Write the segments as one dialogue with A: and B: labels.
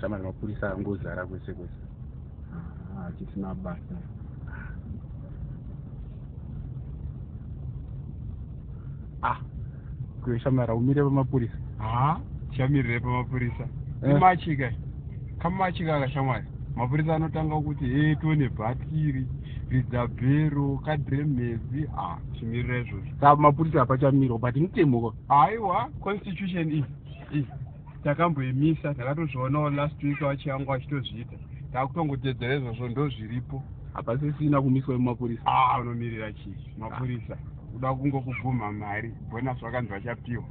A: Shamwari, mapurisa angozara kwese kwese.
B: Hachisina basa.
A: Ah, kwe shamwari, umire pamapurisa.
B: Ha, tichamirire pamapurisa.
A: Eh.
B: Imachika kamachika ka shamwari, mapurisa anotanga kuti he, tone bhatiri, ridza bhero, kadhiremhezi. Ah, chimirira izvozvo.
A: Saka mapurisa hapachamirwa, but mutemo ko?
B: Aiwa, constitution iyi iyi takamboimisa, takatozvionawo last week vachiyangu vachitozviita, takutongotedzera izvozvo, ndo zviripo.
A: Hapasisina kumiswa mumapurisa.
B: Ah, unomirira chii mapurisa? Uda kungokugumha mari, bonus vakanzi vachapiwa.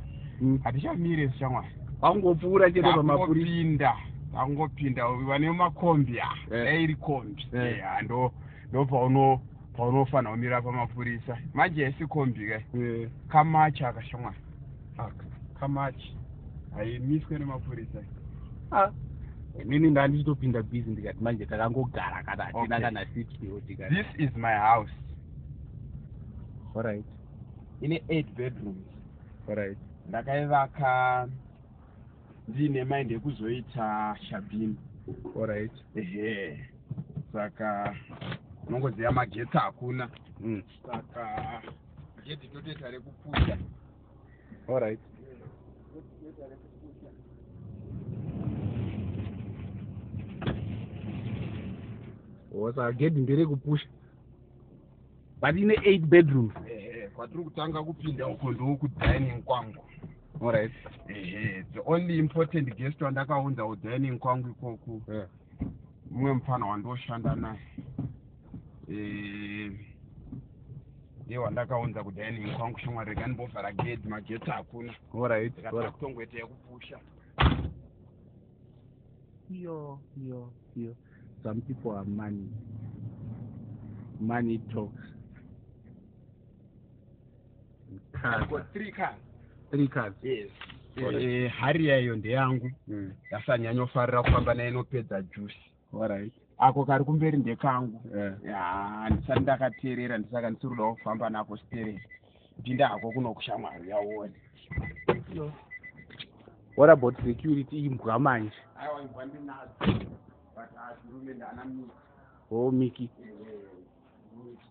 B: Hatichamire, shamwari.
A: Wangopfuura chete pamapurisa.
B: Takungopinda, takungopinda. Vane makombi, ah,
A: Eh.
B: iri kombi.
A: Eh.
B: Eh, ndo paunofanira kumira pamapurisa. Manje haisi kombi ka. Kamachi aka, shamwari.
A: Aka.
B: Kamachi haimiswe nemapurisa.
A: Ah, inini ndandichitopinda busy, ndikati manje takangogara kana hatina kana seat tikati.
B: This is my house.
A: Alright.
B: Ine eight bedrooms.
A: Alright.
B: Ndakaivaka ndiine mind yekuzoita shabini. Ehe, saka unongoziva magetsi hakuna. Saka gedhi totoita rekupusha. Totoita rekupusha.
A: Oh, saka gedhi nderekupusha, but ine eight bedrooms.
B: Ehe, kwatiri kutanga kupinda uko ndokudining kwangu. Ehe, the only important guest wandakaunza kudining kwangu ikoku mumwe mufana wandoshanda naye. Eh, ndiye wandakaunza kudining kwangu. Shamwari, rega ndimbovhara gedhi, magetsi hakuna. Ndikatanga kutongoita yekupusha.
A: Yo yo yo, some people are money, money talks.
B: I've got three cars.
A: Three cars?
B: Yes.
A: Alright.
B: Eh, Harrier iyo ndeyangu. Ndasanyanyofarira kufamba nayo, inopedza juice. Ako kari kumberi ndekangu. Ya, ndisati ndakateerera, ndisaka ndisiri kuda kufamba nako stereki. Pinda hako kuno kushamwari, yaone.
A: What about security? Imbwa manje?
B: Aiwa, imbwa ndinadzo, but azirume ndana Miki.
A: Oh, Miki.
B: Miki.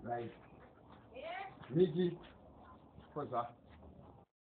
B: Right, Miki, koza.